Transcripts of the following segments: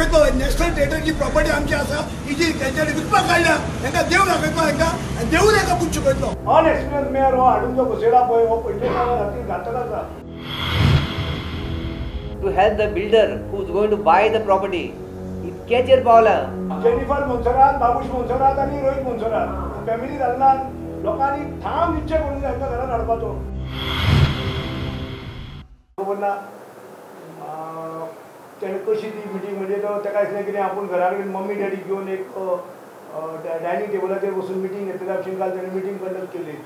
दाखयतलो. National थिएटरची property आमची आसा ही जी तेंच्यांनी विकपाक काडल्या हेंकां देव दाखयतलो, हेंकां आनी देवूच हेंकां बूट शिकयतलो. अनएक्सपिरियन्स मेयर हो हाडून जो बसयला पळय हो पणजेकारां खातीर घातक आसा. To help the builder who is going to buy the property इतक्याचेर पावला. जेनिफर मोन्सेरात, बाबूश मोन्सेरात आनी रोहीत मोन्सेरात फॅमिली घालना. लोकांनी ठाम निश्चय करून जाय हांकां घरान हाडपाचो. खबर ना तेणें कशी ती मिटींग, म्हणजे तो ताका दिसलें कितें आपूण घरा कडेन मम्मी डॅडी घेवन एक डायनींग टेबलाचेर बसून मिटींग घेतलेल्या भशेन काल तेणें मिटींग कंडक्ट केली.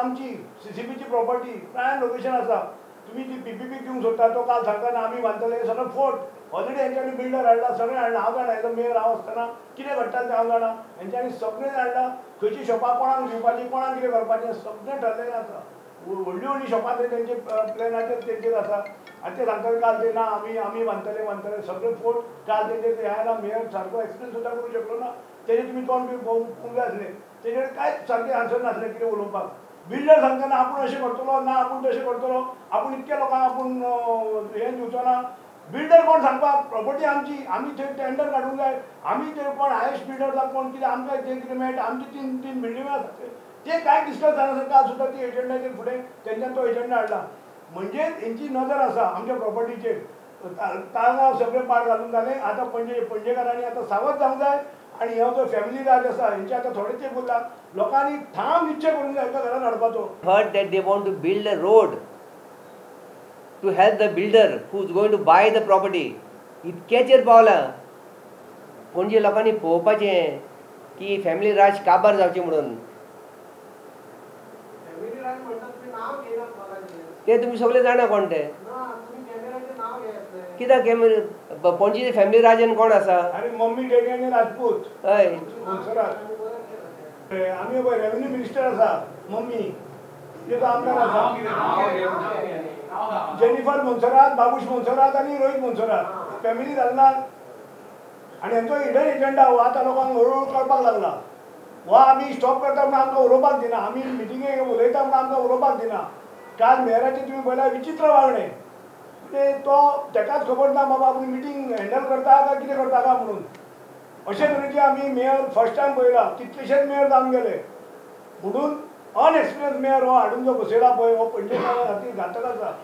आमची सीसीपीची प्रॉपर्टी प्रायम लोकेशन आसा, तुमी ती पीपीपी दिवंक सोदता तो काल सांगता ना आमी बांदतले, हें सगळें फोट. ऑलरेडी हेंच्यांनी बिल्डर हाडला, सगळें हाडलां. हांव जाणा एज अ मेयर हांव आसतना कितें घडटा तें हांव जाणा. हेंच्यांनी सगळें हाडलां, खंयची शॉपां कोणाक दिवपाची, कोणाक कितें करपाचें सगळें ठरलेलें आसा. व्हडलीं व्हडलीं शॉपां थंय तेंचे प्लॅनाचेर तेंचेर आसा. आनी ते सांगतात काल ते ना आमी आमी बांदतले बांदतले, सगळें फोट. काल तेंचेर हें आयला, मेयर सारको एक्सप्लेन सुद्दां करूंक शकलो ना. तेजें तुमी तोंड बी पळोवंक जाय आसलें, तेजेर कांयच सारकें आन्सर नासलें कितें उलोवपाक. बिल्डर सांगता ना आपूण अशें करतलो, ना आपूण तशें करतलो, आपूण इतक्या लोकांक आपूण हें दिवचो ना. बिल्डर कोण सांगपाक? प्रॉपर्टी आमची, आमी थंय टेंडर काडूंक जाय, आमी थंय कोण हायस्ट बिल्डर जावं कोण कितें आमकां तें कितें मेळटा. आमची तीन तीन बिल्डिंगो आसा ते कांय डिस्कस जायना. काल सुद्दां ती एजंडाचेर फुडें तेंच्यान तो एजंडा हाडला. म्हणजे हेंची नदर आसा आमच्या प्रॉपर्टीचेर. ताळगांव सगळें पाड घालून जालें, आतां पणजे पणजेकारांनी आतां सावध जावंक जाय. आनी हो जो फॅमिली राज आसा हेंचे आतां थोडे तेंप उरला, लोकांनी ठाम निश्चय करूंक जाय हांकां घरान हाडपाचो. Heard that they want to build a road to help the builder who is going to buy the property इतक्याचेर पावला. पणजे लोकांनी पळोवपाचें की फॅमिली राज काबार जावचें म्हणून. ते तुमी सगळे जाणा कोण ते, कित्याक कॅमेरे पणजे फॅमिली राजान कोण आसा? आनी मम्मी डॅडी आनी राजपूत. हय, मोन्सेरात. आमी पळय रेवेन्यू मिनिस्टर आसा मम्मी, तेजो आमदार आसा जेनिफर मोन्सेरात, बाबूश मोन्सेरात आनी रोहीत मोन्सेरात फॅमिली घालना. आनी हेंचो हिडन एजंडा हो आतां लोकांक हळूहळू कळपाक लागला. हो आमी स्टॉप करता म्हणून आमकां उलोवपाक दिना, आमी मिटिंगेक उलयता म्हणून आमकां उलोवपाक दिना. काल मेयराचें तुमी पळयला विचित्र वागणें, म्हणजे तो तेकाच खबर ना बाबा आपूण मिटींग हँडल करता काय कितें करता काय म्हणून. अशे तरेचे आमी मेयर फर्स्ट टायम पळयला, कितलेशेच मेयर जावन गेले. म्हणून अनएक्सपिरियन्स मेयर हो हाडून जो बसयला पळय हो पणजेकारां खातीर घातक आसा.